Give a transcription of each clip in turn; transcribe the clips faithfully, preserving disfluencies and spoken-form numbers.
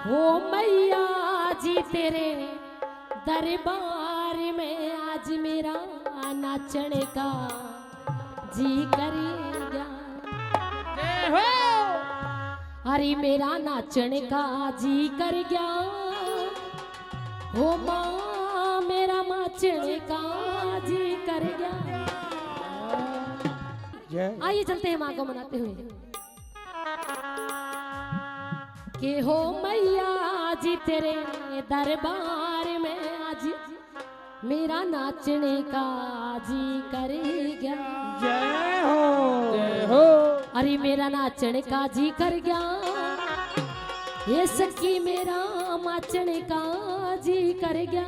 हो मैया जी तेरे दरबार में आज मेरा नाचने का जी कर गया। जय हो। अरे मेरा नाचने का जी कर गया, हो माँ मेरा नाचने का जी कर गया। जय। आइए चलते हैं माँ को मनाते हुए। के हो मैया जी तेरे दरबार में आज मेरा नाचने का जी कर गया। जय हो। जय हो। अरे मेरा नाचने का जी कर गया, ये सखी मेरा नाचने का जी कर गया।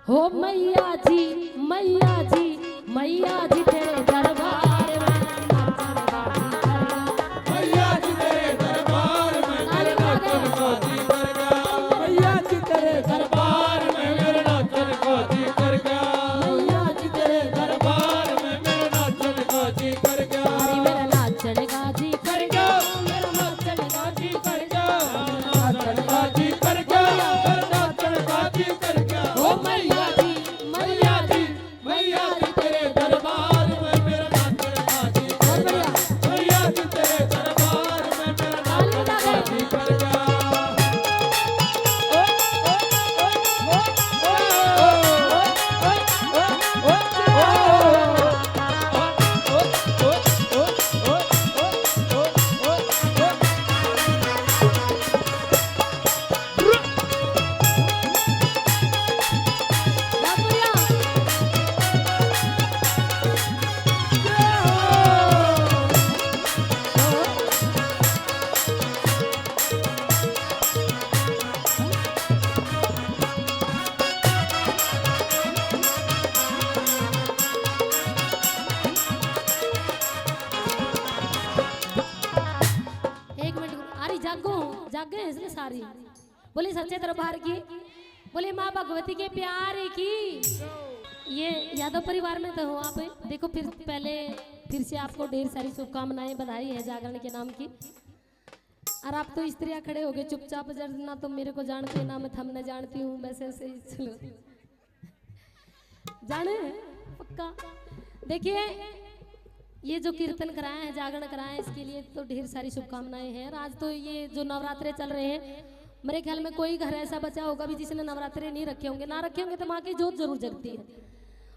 हो मैया जी, मैया जी, मैया जी तेरे दरबार में नाचने का जी कर गया। मैया जी तेरे दरबार में मेरे नाचने का जी कर गया। मैया जी तेरे दरबार में मेरे नाचने का जी कर गया। मैया जी तेरे दरबार में मेरे नाचने का जी कर गया। अरे मेरा नाचने का जी कर गया, मेरा नाचने का जी कर गया, मेरा नाचने का जी कर गया, मेरा नाचने का जी कर गया। ओ मैया जी, मैया जी, मैया जी तेरे दरबार में मेरा नाचने का जी कर गया। मैया जी तेरे दरबार में मेरा नाचने का जी कर गया। एक मिनट, अरे जागो, जागे हैं इसमें सारी। बोले सच्चे दरबार की, बोले माँ भगवती के प्यार की। ये यादव परिवार में तो हो आप। देखो फिर पहले फिर से आपको ढेर सारी शुभकामनाएं, बधाई है जागरण के नाम की। और आप तो स्त्रियां खड़े हो गए चुपचाप, जब ना तुम मेरे को जानते ना मैं थमने जानती हूँ, वैसे ऐसे ही चलो। जाने पक्का। देखिए, ये जो कीर्तन कराया है, जागरण कराया है, इसके लिए तो ढेर सारी शुभकामनाएं हैं। और आज तो ये जो नवरात्रे चल रहे हैं, मेरे ख्याल में कोई घर ऐसा बचा होगा भी जिसने नवरात्रे नहीं रखे होंगे। ना रखे होंगे तो माँ की जोत जरूर जगती है।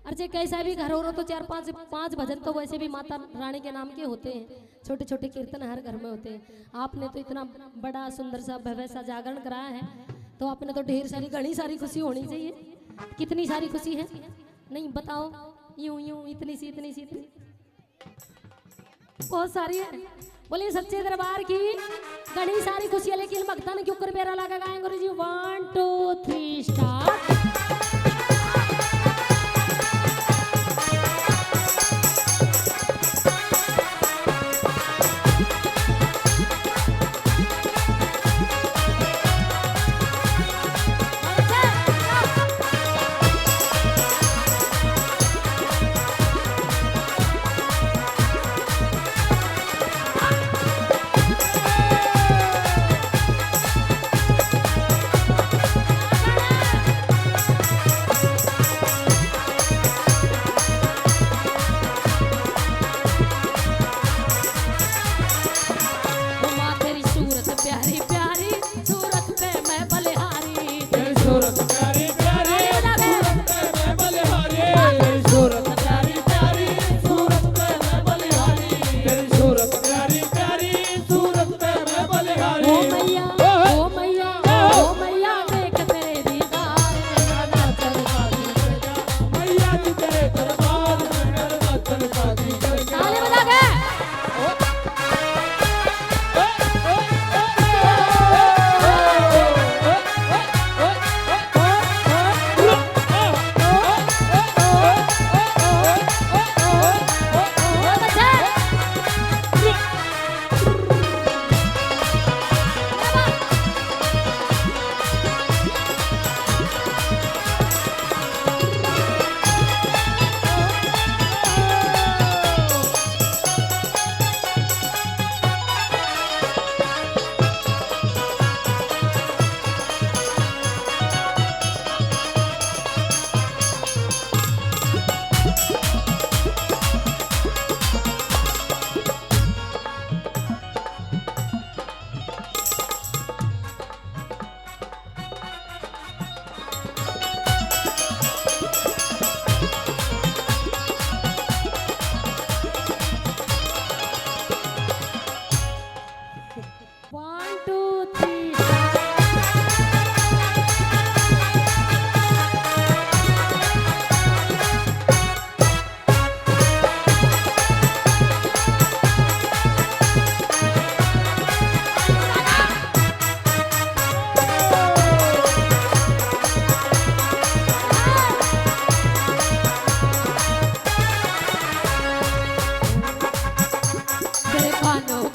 और जे कैसा भी घर हो रहा तो चार पांच, पांच भजन तो वैसे भी माता रानी के नाम के होते हैं। छोटे छोटे कीर्तन हर घर में होते हैं। आपने तो इतना बड़ा सुंदर सा भव्य सा जागरण कराया है, तो आपने तो ढेर सारी, घनी सारी खुशी होनी चाहिए। कितनी सारी खुशी है, नहीं बताओ, यूं यूं, इतनी सी, इतनी सी, इतनी, बहुत सारी है। बोलिए सच्चे दरबार की। घनी सारी खुशी है, लेकिन भक्तां ने क्यों कर बेरा लगा गाएंगे गुरु जी? One, two, three, start।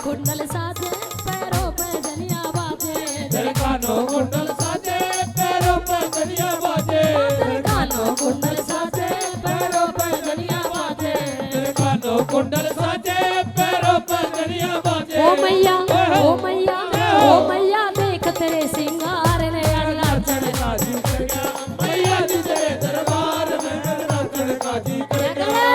कुंडल साजे, पैरों पे जनिया बाजे। तेरे कानों कुंडल साजे, पैरों पे जनिया बाजे। तेरे कानों कुंडल साजे, पैरों पे जनिया बाजे। तेरे कानों कुंडल साजे, पैरों पे जनिया बाजे। ओ मैया, ओ मैया, ओ मैया, देख तेरे सिंगार ने आज नाचण का जी कर गया। मैया जी तेरे दरबार में नाचण का जी कर गया।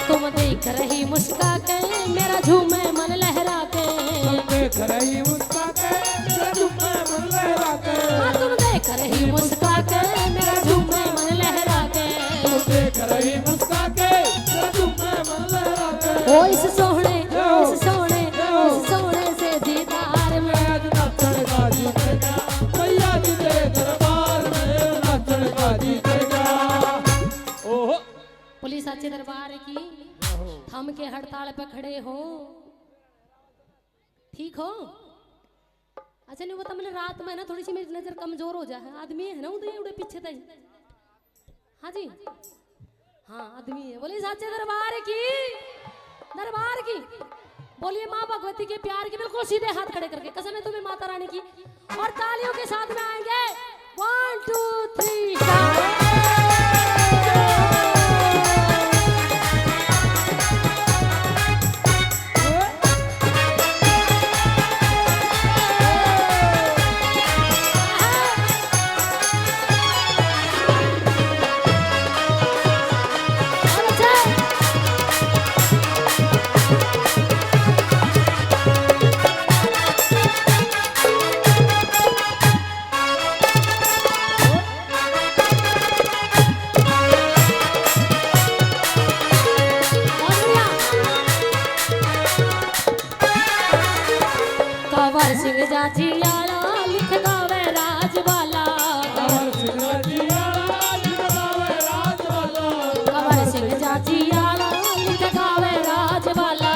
तुम देख रही मुस्का के मेरा झूमे मन लहरा के। तुम देख रही मुस्का के मेरा झूमे मन लहरा के। हाँ, तुम देख रही मुस्का के मेरा झूमे मन लहरा के। तुम देख रही मुस्का के मेरा झूमे मन लहरा के। ओ इस सोहने, इस सोहने, इस सोहने से दीदार में आज नाचण का जी कर गया। मैया जी तेरे दरबार में नाचण का जी कर गया। ओहो। पुलिस अच्छे दरबार की थम के हड़ताल पे खड़े हो, ठीक हो? अच्छा, नहीं, वो तो मैंने रात में ना थोड़ी सी मेरी नजर कमजोर हो जा है, आदमी है ना उधर, उड़े पीछे तक। हाँ जी, हाँ, आदमी है। बोलिए साचे दरबार की, दरबार की। बोलिए माँ भगवती के प्यार की, बिल्कुल सीधे हाथ खड़े करके, कसम है तुम्हें माता रानी की। और तालियों के साथ में आएंगे। One, two, three, start। Kanwar सिंह जाजी आला लिख गावे राजबाला। कंवर सिंह जाजी आला लिख गावे राजबाला। कंवर सिंह जाजी आला लिख गावे राजबाला।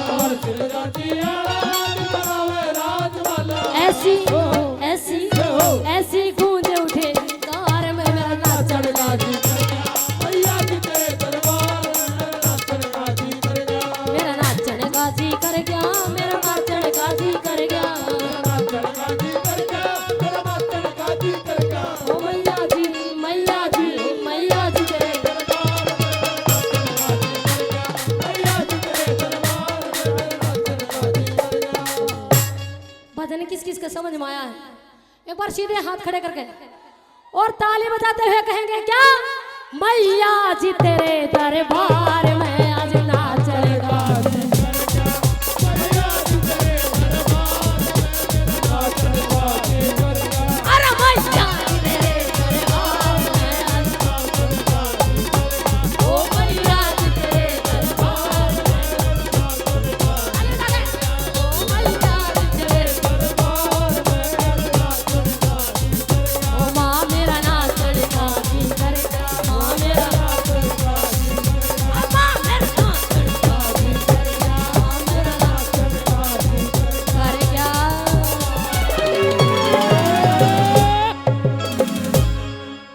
कंवर सिंह जाजी आला लिख गावे राजबाला। ऐसी, ऐसी, ऐसी गूंज उठे कार में मेरा नाचण का जी कर गया। मैया जी तेरे दरबार में मेरा नाचण का जी कर गया। मेरा नाचण का जी कर गया, मेरा नाचण का जी कर गया। मेरा नाचण का जी कर गया, मेरा नाचण का जी कर गया। ओ मैया जी, मैया जी, मैया जी तेरे दरबार में मेरा नाचण का जी कर गया। मैया जी तेरे दरबार में मेरा नाचण का जी कर गया। भजन किस किस के समझ में आया है? एक बार सीधे हाथ खड़े करके और ताली बजाते हुए कहेंगे क्या? मैया जी तेरे दरबार